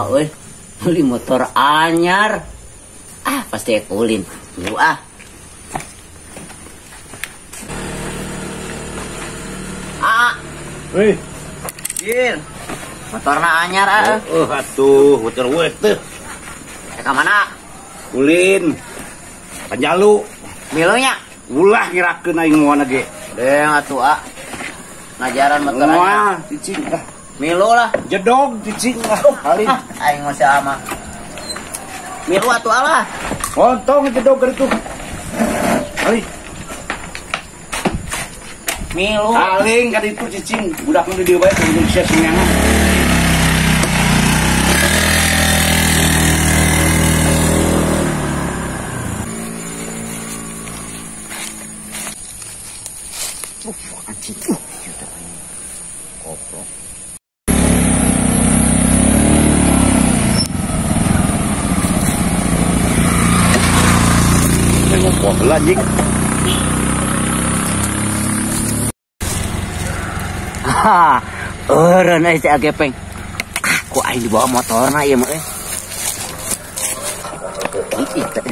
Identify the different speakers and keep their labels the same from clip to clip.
Speaker 1: saha euy? Beli motor anyar. Ah, pasti ulin. Lu ah. Ah.
Speaker 2: Hei.
Speaker 1: Jir. Motorna anyar ah.
Speaker 2: Oh, atuh, motor we teh.
Speaker 1: Ka mana?
Speaker 2: Ulin. Panjalu.
Speaker 1: Milunya.
Speaker 2: Ulah ngirakeun aing moal ge.
Speaker 1: Deng atuh ah. Ngajaran motor anyar.
Speaker 2: Cicing lah.
Speaker 1: Milu lah.
Speaker 2: Jedog cicing lah. Alin.
Speaker 1: Aing mah sama. Milu atuh alah.
Speaker 2: Ontong jedog itu. Alin.
Speaker 1: Milu.
Speaker 2: Aling ka ditu cicing. Budak nu di dieu bae Indonesia singangan.
Speaker 1: Anjing. Goblok.
Speaker 2: Nengok heula anjing.
Speaker 1: Ha, eureun euy si Agepeng. Ah, ku aing dibawa motorna ieu mah euy. Ih, teh.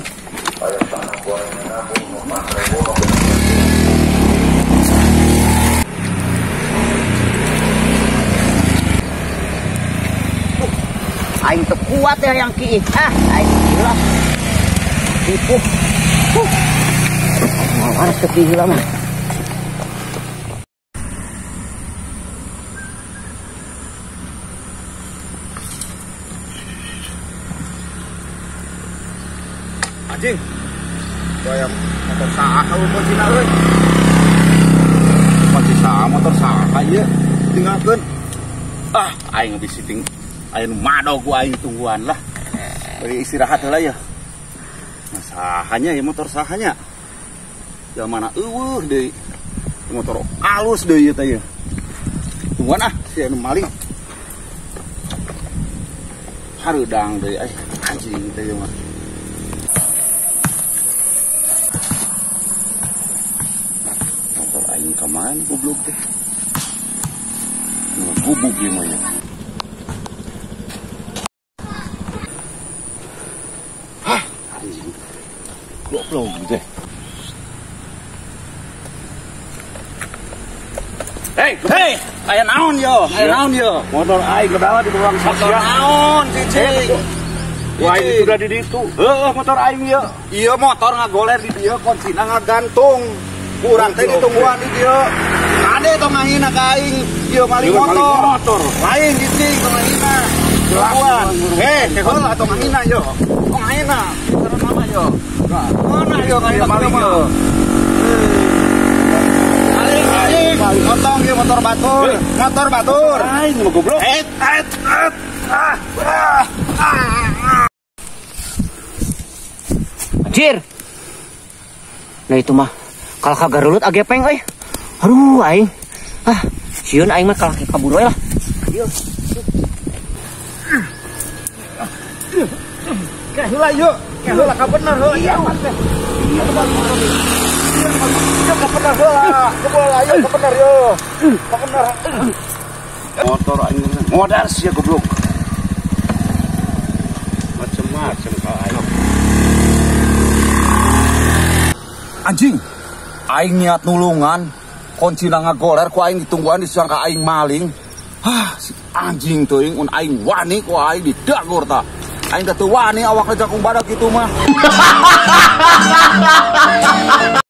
Speaker 1: Aing teu kuat ya yang ki. Ah, aing gila. Tipu. Mau harus ke gila mah.
Speaker 2: Anjing. Gaya motor saha kuncina euy. Kunci saha motor saha ieu tinggalkeun. Ah, aing bisi ting aing madog ku aing tungguan lah. Bari istirahat heula ya. Nah, sahanya ya motor sahanya. Ya mana eueuh deui. Motor alus deui ieu teh ieu. Tungguan ah si anu maling. Hareudang deui anjing teh ieu mah. Motor aing ka mana goblok teh. Nu gubuk ieu mah ya. Hah, anjing. Goblok teh. Hei, hei, aya naon yo? Aya naon yo? Motor aing kedawa di ruang saksi.
Speaker 3: Motor naon, cicing?
Speaker 2: Wah, ini sudah di ditu. Heuh, motor aing ieu.
Speaker 3: Ieu motor ngagoler di dieu, kuncina ngagantung. Kurang teh ditungguan di dieu. Kade tong ngahina ka aing, ieu maling motor. Lain cicing tong ngahina. Tungguan. Heh, heula tong ngahina yo. Tong ngahina. Terus nama yo. Mana yo ngahina maling yo. Motong ieu motor batur, motor batur.
Speaker 2: Aing mah goblok.
Speaker 3: Et et et. Ah ah ah.
Speaker 1: Anjir. Nah itu mah kalah ka garulut Agepeng euy. Aduh aing. Ah, sieun aing mah kalah ka kabur we lah. Ieu.
Speaker 3: Ke heula yeuh, ke heula ka bener heuh ieu teh. Ieu ka bener heula, heula ieu ka bener yo. Ka bener.
Speaker 2: Motor aing modal sia goblok. Macem-macem ka aing.
Speaker 3: Anjing. Aing niat nulungan, kuncina ngagoler ku aing ditungguan disangka aing maling. Hah, si anjing teuing un aing wani ku aing didagur ta. Aing teh teu wani awakna jakung badak kitu mah.